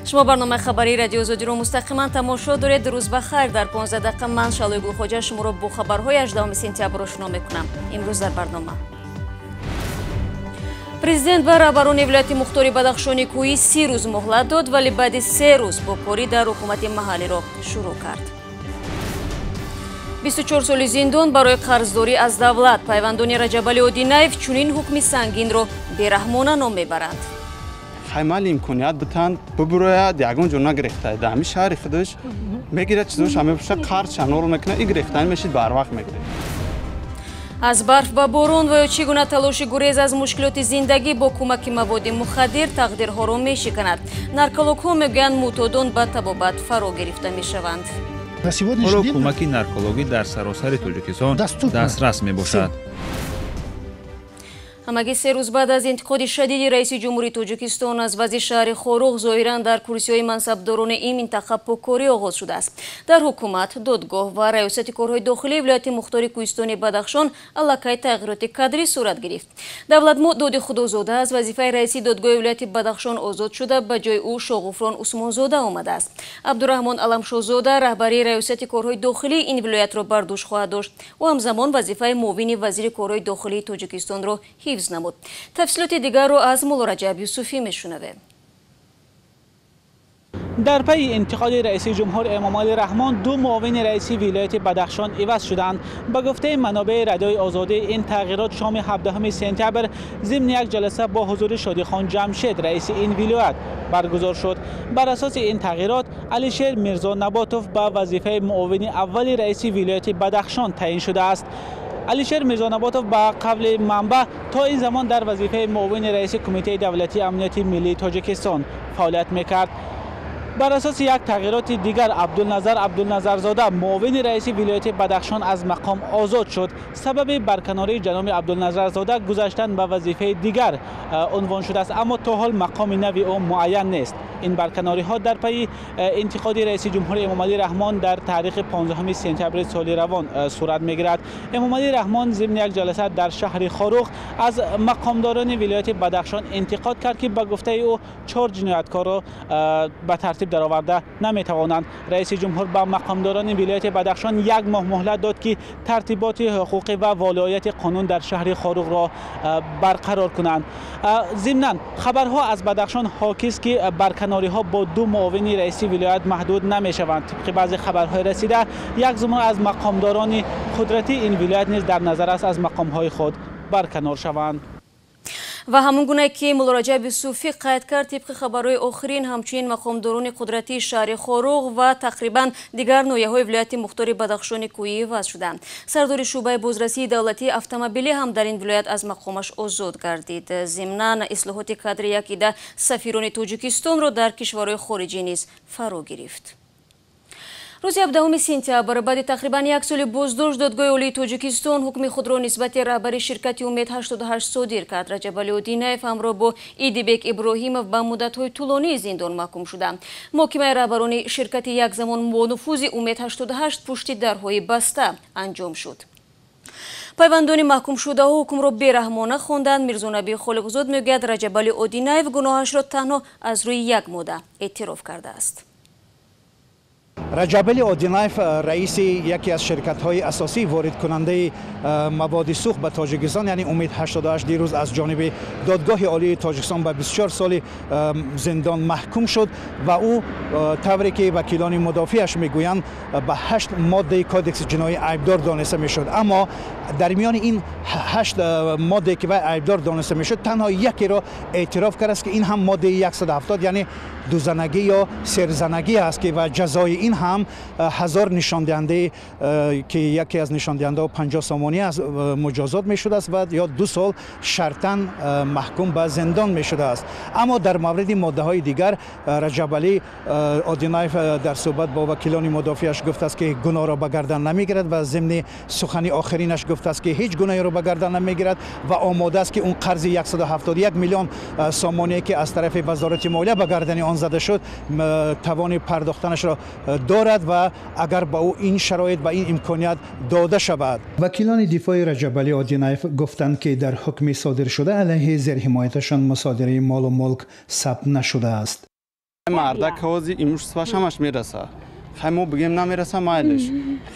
Шумо барномаи хабарии Радиои Озодиро мустақиман тамошо доред. Рӯз ба хайр. Дар 15 дақиқа ман Шалои Гулхоҷа шуморо бо хабарҳои 18 сентябр ошно мекунам. Имрӯз дар барнома: Президент ба раҳбарони вилояти мухтори Бадахшони Кӯҳӣ 30 рӯз муҳлат дод, вале баъди 3 рӯз бо корӣ дар ҳукумати маҳаллиро шурӯъ кард. 24 соли зиндон барои қарздорӣ аз давлат. Пайвандони Раҷабалӣ Одинаев чунин ҳукми сангинро бераҳмона ном мебаранд. Хаймал имконият битанд, бибурояд, ягон ҷо нагирехта. Дар ҳамин шаҳри худаш мегирад, чизоша мепӯша, қарз шанор мекунад, и гирехтани мешид, барвақт мегиред. Аз барф ба борон ва ё чӣ гуна талоши гурез аз мушкилоти зиндагӣ бо кӯмаки маводи мухаддир тақдирҳоро мешиканад. Наркологҳо мегӯянд, мӯътодон ба табобат фаро гирифта мешаванд. Ҳоло кӯмаки наркологӣ дар саросари Тоҷикистон дастрас мебошад. Ҳамагӣ 3 рӯз баъд аз интиқоди шадиди раиси ҷумҳури Тоҷикистон аз вазъи шаҳри Хоруғ, зоҳиран дар курсиҳои мансабдорони ин минтақа поккорӣ оғоз шудааст. Дар ҳукумат, додгоҳ ва раёсати корҳои дохилии вилояти мухтори Кӯҳистони Бадахшон аллакай тағйироти кадрӣ сурат гирифт. Давлатмо Доди Худозода аз вазифаи раиси додгоҳи вилояти Бадахшон озод шуда, ба ҷои ӯ Шоғуфрон Усмонзода омадааст. Абдураҳмон Аламшозода раҳбарии раёсати корҳои дохилии ин вилоятро бар дӯш хоҳад дошт. Ӯ ҳамзамон вазифаи муовини вазири корҳои дохилии Тоҷикистонро ҳифз намуд. Тафсилоти дигарро аз Мулло Раҷаб Юсуфӣ мешунавем. Дар пайи интиқоди раиси ҷумҳур Эмомалӣ Раҳмон, ду муовини раиси вилояти Бадахшон иваз шуданд. Ба гуфтаи манобеи Радиои Озодӣ, ин тағйирот шоми 17 сентябр зимни як ҷаласа бо ҳузури Шодихон Ҷамшед, раиси ин вилоят, баргузор шуд. Бар асоси ин тағйирот, Алишер Мирзо Наботов ба вазифаи муовини аввали раиси вилояти Бадахшон таъин шудааст. Алишер Мирзонаботов, ба қавли манбаъ, то ин замон дар вазифаи муовини раиси Кумитаи давлатии амнияти миллии Тоҷикистон фаъолият мекард. Бар асоси як тағйироти дигар, Абдулназар Абдулназарзода, муовини раиси вилояти Бадахшон, аз мақом озод шуд. Сабаби барканории ҷаноби Абдулназарзода гузаштан ба вазифаи дигар унвон шудааст, аммо то ҳол мақоми нави ӯ муайян нест. Ин барканориҳо дар пайи интиқоди раиси ҷумҳур Эмомалӣ Раҳмон дар таърихи 15 сентябри соли равон сурат мегирад. Эмомалӣ Раҳмон зимни як ҷаласа дар шаҳри Хоруғ аз мақомдорони вилояти Бадахшон интиқод кард, ки ба гуфтаи ӯ 4 ҷинояткорро ба тартиб дароварда наметавонанд. Раиси ҷумҳур ба мақомдорони вилояти Бадахшон як моҳ муҳлат дод, ки тартиботи ҳуқуқӣ ва волоияти қонун дар шаҳри Хоруғро барқарор кунанд. Зимнан, хабарҳо аз Бадахшон ҳокист, ки барканориҳо бо ду муовини раиси вилоят маҳдуд намешаванд. Тибқи баъзе хабарҳои расида, як зумра аз мақомдорони қудратии ин вилоят низ дар назар аст аз мақомҳои худ барканор шаванд. Ва ҳамон гуна ки Мулло Раҷаб Юсуфӣ қайд кард, тибқи хабарҳои охирин, ҳамчунин мақомдорони қудратии шаҳри Хоруғ ва тақрибан дигар ноҳияҳои вилояти мухтори Бадахшони Кӯҳӣ иваз шуданд. Сардори шӯъбаи бозрасии давлатии автомобилӣ ҳам дар ин вилоят аз мақомаш озод гардид. Зимнан, ислоҳоти кадри як ида сафирони Тоҷикистонро дар кишварҳои хориҷӣ низ фаро гирифт. Рӯзи 17 сентябр баъди тақрибан як соли боздошт Додгоҳи Олии Тоҷикистон ҳукми худро нисбати раҳбари ширкати Умед 88 содир кард. Раҷабалӣ Одинаев ҳамроҳ бо Идибек Иброҳимов ба муддатҳои тӯлонии зиндон маҳкум шуданд. Муҳокимаи раҳбарони ширкати якзамон бонуфузи Умед 88 пушти дарҳои баста анҷом шуд. Пайвандони маҳкумшудаҳо ҳукмро бераҳмона хонданд. Мирзонаби Холиқзод мегӯяд, Раҷабалӣ Одинаев гуноҳашро танҳо аз рӯи як модда эътироф кардааст. Раҷабалӣ Одинаев, раиси яке аз ширкатҳои асосии воридкунандаи маводи сӯхт ба Тоҷикистон, яъне Умед 88, дирӯз аз ҷониби Додгоҳи Олии Тоҷикистон ба 24 соли зиндон маҳкум шуд ва ӯ, тавре ки вакилони мудофиаш мегӯянд, ба 8 моддаи Кодекси ҷиноӣ айбдор дониста мешуд. Аммо дар миёни ин 8 моддае ки вай айбдор дониста мешуд, танҳо якеро эътироф кардааст, ки ин ҳам моддаи 170, яъне дузанагӣ ё серзанагӣ аст, ки ва ҷазои ин ҳам 1000 нишондиҳандае, ки яке аз нишондиҳандаҳо 50 сомонӣ аст, муҷозот мешудааст ва ё 2 сол шартан маҳкум ба зиндон мешудааст. Аммо дар мавриди моддаҳои дигар Раҷабалӣ Одинаев дар суҳбат бо вакилони мудофиаш гуфтааст, ки гуноҳро ба гардан намегирад ва зимни сухани охиринаш гуфтааст, ки ҳеҷ гуноҳеро ба гардан намегирад ва омода аст, ки он қарзи 171 миллион сомоние, ки аз тарафи Вазорати молия ба гардани он зада шуд, тавони пардохтанашро дорад ва агар ба ӯ ин шароит ва ин имконият дода шавад. Вакилони дифои Раҷабалӣ Одинаев гуфтанд, ки дар ҳукми содиршуда алайҳи зерҳимояташон мусодираи молу мулк сабт нашудааст. Мардак ҳози имуществаш ҳамаш мераса. Хай мо бигем намераса майлиш.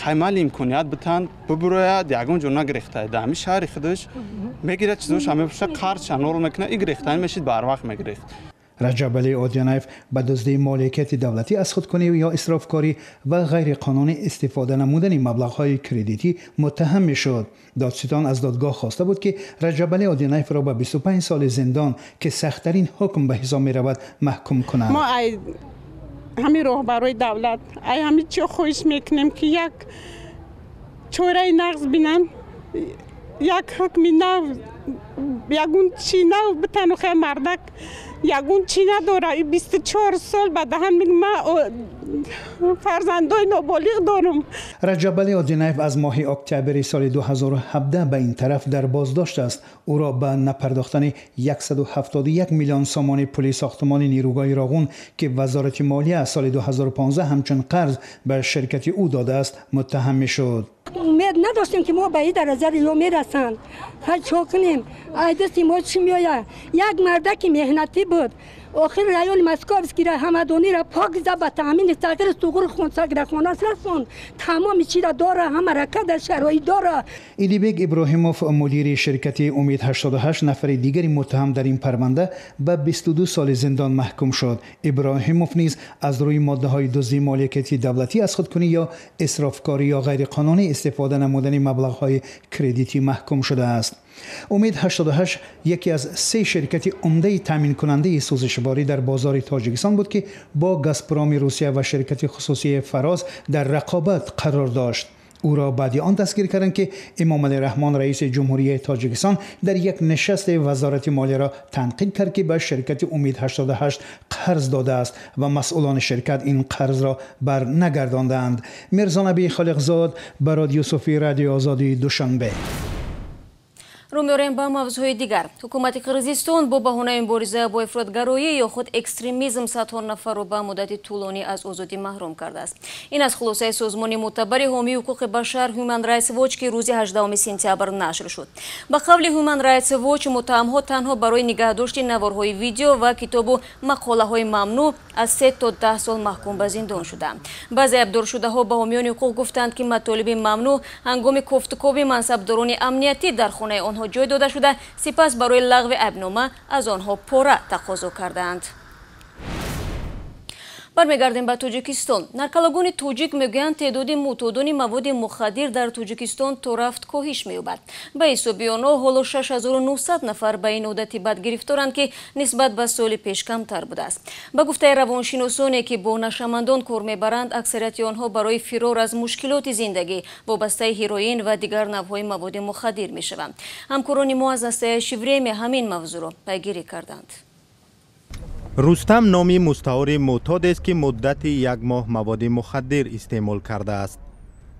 Хай мали имконият битан бибурояд, ягон ҷо нагирехта. Дар ҳамин шаҳри худаш мегирад чизоша мепӯша, қарзша нол мекунад, и гирехтани мешид барвақт мегирехт. Раҷабалӣ Одинаев ба дуздии моликияти давлатӣ аз худкунӣ ё исрофкорӣ ва ғайриқонунӣ истифода намудани маблағҳои кредитӣ муттаҳам мешуд. Додситон аз додгоҳ хоста буд, ки Раҷабалӣ Одинаевро ба 25 соли зиндон, ки сахттарин ҳукм ба ҳисоб меравад, маҳкум кунанд. Мо ай ҳамин роҳбарои давлат, ай ҳамин чиё хоҳиш мекунем, ки як чораи нағз бинанд, як ҳукми нав, ягон чи нав битану хай мардак ягон чи надора. 24 сол ба даҳан мегӯям, ман фарзандои ноболиғ дорам. Раҷабалӣ Одинаев аз моҳи октябри соли 2017 ба ин тараф дар боздошт аст. Ӯро ба напардохтани 171 миллион сомони пули сохтмони нерӯгоҳи Роғун, ки Вазорати молия соли 2015 ҳамчун қарз ба ширкати ӯ додааст, муттаҳам мешуд. Умед надоштем, ки мо ба ин дараҷа ё мерасанд. Хай чо кунем? Ай дасти мо чӣ меояд? Як мардаки меҳнатӣ буд. Охир райони Московскира ҳамадонира пок за ба таъмини тағйири суғури хонсаграхонас расонд. Тамоми чира дора, ҳама ракада шароит дора. Идибек Иброҳимов, мудири ширкати Умид 88, нафари дигари муттаҳам дар ин парванда, ба 22 соли зиндон маҳкум шуд. Иброҳимов низ аз рӯи моддаҳои дуздии моликияти давлатӣ аз худкунӣ ё исрофкорӣ ё ғайриқонунӣ истифода намудани маблағҳои кредитӣ маҳкум шудааст. Умид 88 яке аз се ширкати умдаи таъминкунандаи сӯзишворӣ дар бозори Тоҷикистон буд, ки бо Газпроми Русия ва ширкати хусусии Фароз дар рақобат қарор дошт. Ӯро баъди он дастгир карданд, ки Эмомалӣ Раҳмон, раиси Ҷумҳурияи Тоҷикистон, дар як нишасти Вазорати молияро танқид кард, ки ба ширкати Умид 88 қарз додааст ва масъулони ширкат ин қарзро бар нагардондаанд. Мирзонаби Холиқзод, Барод Юсуфӣ, Радиои Озодии Душанбе. Рӯ меорем ба мавзӯъҳои дигар. Ҳукумати Қирғизистон бо баҳонаи мубориза бо ифротгароӣ ё худ экстремизм садҳо нафарро ба муддати тӯлонӣ аз озодӣ маҳрум кардааст. Ин аз хулосаи созмони мӯътабари ҳомии ҳуқуқи башар Human Rights Watch, ки рӯзи 18 сентябр нашр шуд. Ба қавли Human Rights Watch, муттаҳамҳо танҳо барои нигаҳдошти наворҳои видео ва китобу мақолаҳои мамнӯъ аз 3 то 10 сол маҳкум ба зиндон шуданд. Баъзе айбдоршудаҳо ба ҳомиёни ҳуқуқ гуфтанд, ки матолиби мамнӯъ ҳангоми кофтукови мансабдорони амниятӣ дар хонаи онҳо ҷой дода шуда, сипас барои лағви айбнома аз онҳо пора тақозо кардаанд. Бармегардем ба Тоҷикистон. Наркологони тоҷик мегӯянд, теъдоди мӯътодони маводи мухаддир дар Тоҷикистон то рафт коҳиш меёбад. Ба ҳисоби онҳо ҳоло 6900 нафар ба ин одати бад гирифторанд, ки нисбат ба соли пеш камтар будааст. Ба гуфтаи равоншиносоне, ки бо нашъамандон кор мебаранд, аксарияти онҳо барои фирор аз мушкилоти зиндагӣ вобастаи ҳероин ва дигар навъҳои маводи мухаддир мешаванд. Ҳамкорони мо аз «Настоящее время» ҳамин мавзӯъро пайгирӣ карданд. Рустам номи мустаори мӯътодест, ки муддати як моҳ маводи мухаддир истеъмол кардааст.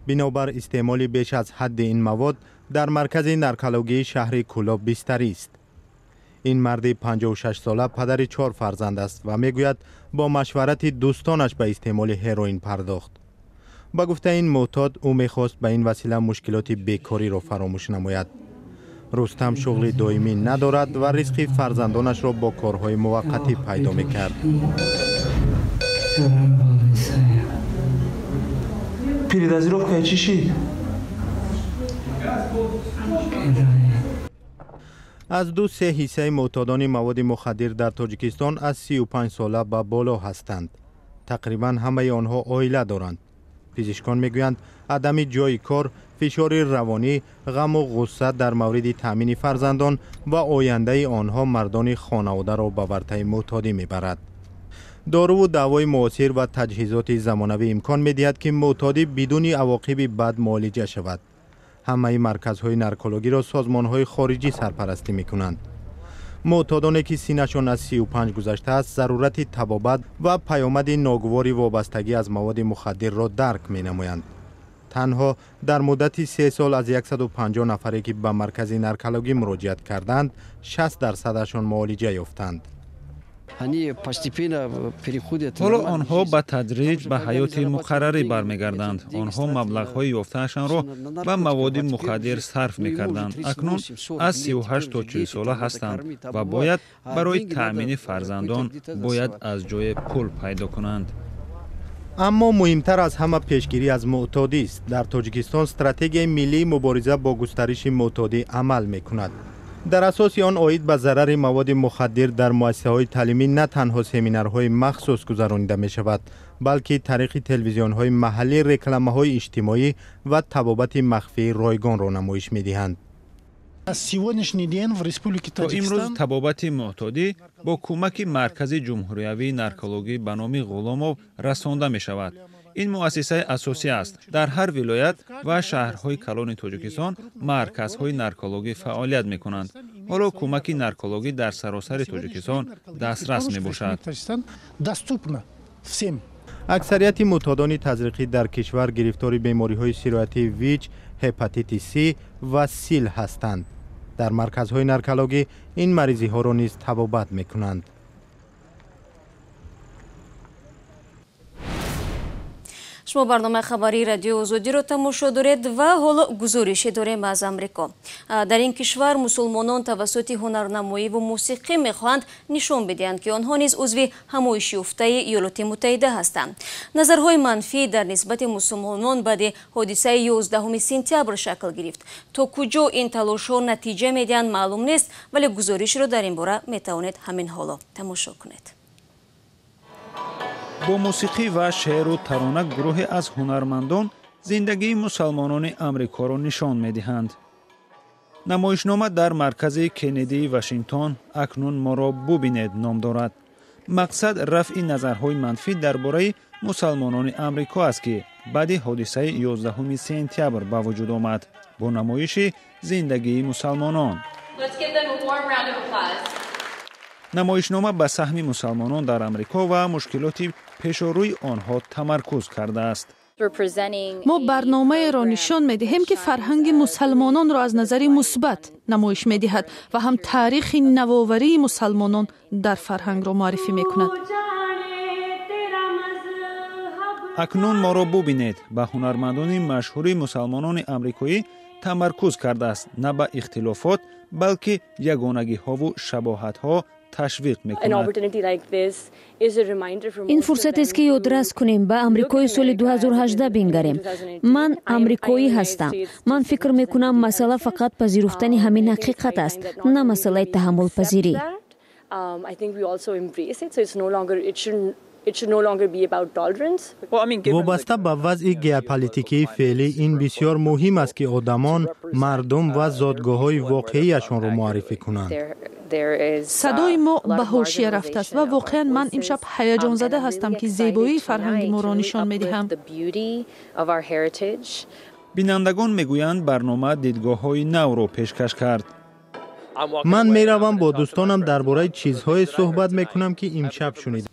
Бинобар истеъмоли беш аз ҳадди ин мавод дар маркази наркологии шаҳри Кӯлоб бистарист. Ин марди 56сола падари чор фарзанд аст ва мегӯяд, бо машварати дӯстонаш ба истеъмоли ҳероин пардохт. Ба гуфтаи ин мӯътод, ӯ мехост ба ин васила мушкилоти бекориро фаромӯш намояд. Рустам шуғли доимӣ надорад ва ризқи фарзандонашро бо корҳои муваққатӣ пайдо мекард. Передозировка чӣ шид? Аз 2-3 ҳиссаи мӯътодони маводи мухаддир дар Тоҷикистон аз 35 сола ба боло ҳастанд. Тақрибан ҳамаи онҳо оила доранд. Пизишкон мегӯянд, адами ҷойи кор, фишори равонӣ, ғаму ғусса дар мавриди таъмини фарзандон ва ояндаи онҳо мардони хонаводаро ба вартаи мӯътодӣ мебарад. Доруву давои муосир ва таҷҳизоти замонавӣ имкон медиҳад, ки мӯътодӣ бидуни авоқиби бад муолиҷа шавад. Ҳамаи марказҳои наркологиро созмонҳои хориҷӣ сарпарастӣ мекунанд. Мӯътодоне, ки синнашон аз 35 гузаштааст, зарурати табобат ва паёмади ногувори вобастагӣ аз маводи мухаддирро дарк менамоянд. Танҳо дар муддати 3 сол аз 150 нафаре, ки ба маркази наркологӣ муроҷиат карданд, 60 дарсадашон муолиҷа ёфтанд. Ҳоло онҳо ба тадриҷ ба ҳаёти муқаррарӣ бармегарданд. Онҳо маблағҳои ёфтаашонро ба маводи мухаддир сарф мекарданд. Акнун аз 38 то 40 сола ҳастанд ва бояд барои таъмини фарзандон бояд аз ҷое пул пайдо кунанд. Аммо муҳимтар аз ҳама пешгирӣ аз муътодист. Дар Тоҷикистон стратегияи миллии мубориза бо густариши муътодӣ амал мекунад. Дар асоси он оид ба зарари маводи мухаддир дар муассисаҳои таълимӣ на танҳо семинарҳои махсус гузаронида мешавад, балки тариқи телевизионҳои маҳаллӣ рекламаҳои иҷтимоӣ ва табобати махфии ройгонро намоиш медиҳанд. То имрӯз табобати муътодӣ бо кӯмаки Маркази ҷумҳуриявии наркологӣ ба номи Ғуломов расонда мешавад. Ин муассисаи асосӣ аст. Дар ҳар вилоят ва шаҳрҳои калони Тоҷикистон марказҳои наркологӣ фаъолият мекунанд. Ҳоло кӯмаки наркологӣ дар саросари Тоҷикистон дастрас мебошад. Аксарияти муътодони тазриқӣ дар кишвар гирифтори бемориҳои сироятии ВИЧ, ҳепатити С ва сил ҳастанд. Дар марказҳои наркологӣ ин маризиҳоро низ табобат мекунанд. Шумо барномаи хабарии радиои Озодиро тамошо доред ва ҳоло гузорише дорем аз Амрико. Дар ин кишвар мусулмонон тавассути ҳунарнамоӣ ва мусиқӣ мехоҳанд нишон бидиҳанд, ки онҳо низ узви ҳамоишёфтаи Иёлоти Муттаҳида ҳастанд. Назарҳои манфӣ дар нисбати мусулмонон баъди ҳодисаи 11 сентябр шакл гирифт. То куҷо ин талошҳо натиҷа медиҳанд, маълум нест, вале гузоришро дар ин бора метавонед ҳамин ҳоло тамошо кунед. Бо мусиқӣ ва шеъру тарона гурӯҳе аз ҳунармандон зиндагии мусалмонони Амрикоро нишон медиҳанд. Намоишнома дар маркази Кеннедии Вашингтон «Акнун моро бубинед» ном дорад. Мақсад рафъи назарҳои манфӣ дар бораи мусалмонони Амрико аст, ки баъди ҳодисаи 11 сентябр ба вуҷуд омад, бо намоиши зиндагии мусалмонон. Намоишнома ба саҳми мусалмонон дар Амрико ва мушкилоти пешорӯи онҳо тамаркуз кардааст. Мо барномаеро нишон медиҳем, ки фарҳанги мусалмононро аз назари мусбат намоиш медиҳад ва ҳам таърихи навоварии мусалмонон дар фарҳангро муаррифӣ мекунад. «Акнун моро бубинед» ба ҳунармандони машҳури мусалмонони амрикоӣ тамаркуз кардааст, на ба ихтилофот, балки ягонагиҳову шабоҳатҳо ташвиқ мекунад. Ин фурсатест, ки ёдрас кунем, ба Амрикои соли 2018 бингарем. Ман амрикоӣ ҳастам. Ман фикр мекунам, масъала фақат пазируфтани ҳамин ҳақиқат аст, на масъалаи таҳаммулпазирӣ. Вобаста ба вазъи геополитикии феълӣ ин бисёр муҳим аст, ки одамон мардум ва зодгоҳҳои воқеияшонро муаррифӣ кунанд. Садои мо ба ҳошия рафтааст ва воқеан ман имшаб ҳаяҷонзада ҳастам, ки зебоии фарҳанги моро нишон медиҳам. Бинандагон мегӯянд, барнома дидгоҳҳои навро пешкаш кард. Ман меравам, бо дӯстонам дар бораи чизҳое суҳбат мекунам, ки имшаб шунидам.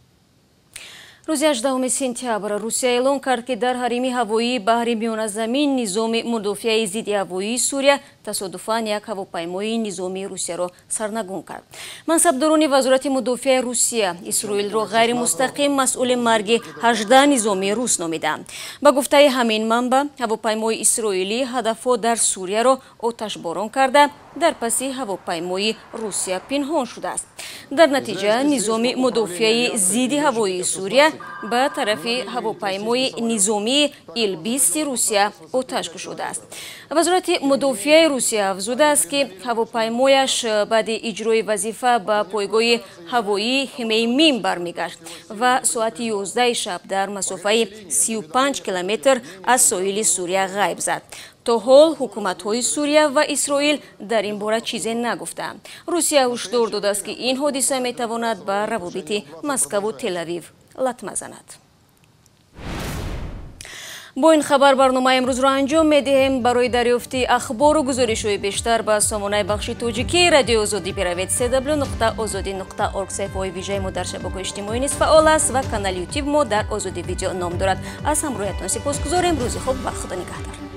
Рӯзи 18 сентябр Русия эълон кард, ки дар ҳарими ҳавоии баҳри Миёназамин низоми мудофиаи зидди ҳавоии Сурия тасодуфан як ҳавопаймои низомии Русияро сарнагун кард. Мансабдорони Вазорати мудофиаи Русия Исроилро ғайримустақим масъули марги 18 низомии рус номиданд. Ба гуфтаи ҳамин манбаъ, ҳавопаймои исроилӣ ҳадафҳо дар Сурияро оташборон карда, дар паси ҳавопаймои Русия пинҳон шудааст. Дар натиҷа низоми мудофиаи зидди ҳавоии Сурия ба тарафи ҳавопаймои низомии Ил-20 Русия оташ кушодааст. Вазорати мудофиаи Русия афзудааст, ки ҳавопаймояш баъди иҷрои вазифа ба пойгоҳи ҳавоии Хмеймим бармегашт ва соати 11 шаб дар масофаи 35 километр аз соҳили Сурия ғайб зад. То ҳол ҳукуматҳои Сурия ва Исроил дар ин бора чизе нагуфтаанд. Русия ҳушдор додааст, ки ин ҳодиса метавонад ба равобити Москаву Телавив латма занад. Бо ин хабар барномаи имрӯзро анҷом медиҳем. Барои дарёфти ахбору гузоришҳои бештар ба сомонаи бахши тоҷикии Радиои Озодӣ биравед: cw.ozodi.org. Саҳифаҳои вижаи мо дар шабакаҳои иҷтимоӣ низ фаъол аст ва канали Ютуб мо дар Озодӣ Видео ном дорад. Аз ҳамроҳиятон сипосгузорем. Рӯзи хуб ва Худо нигаҳдор.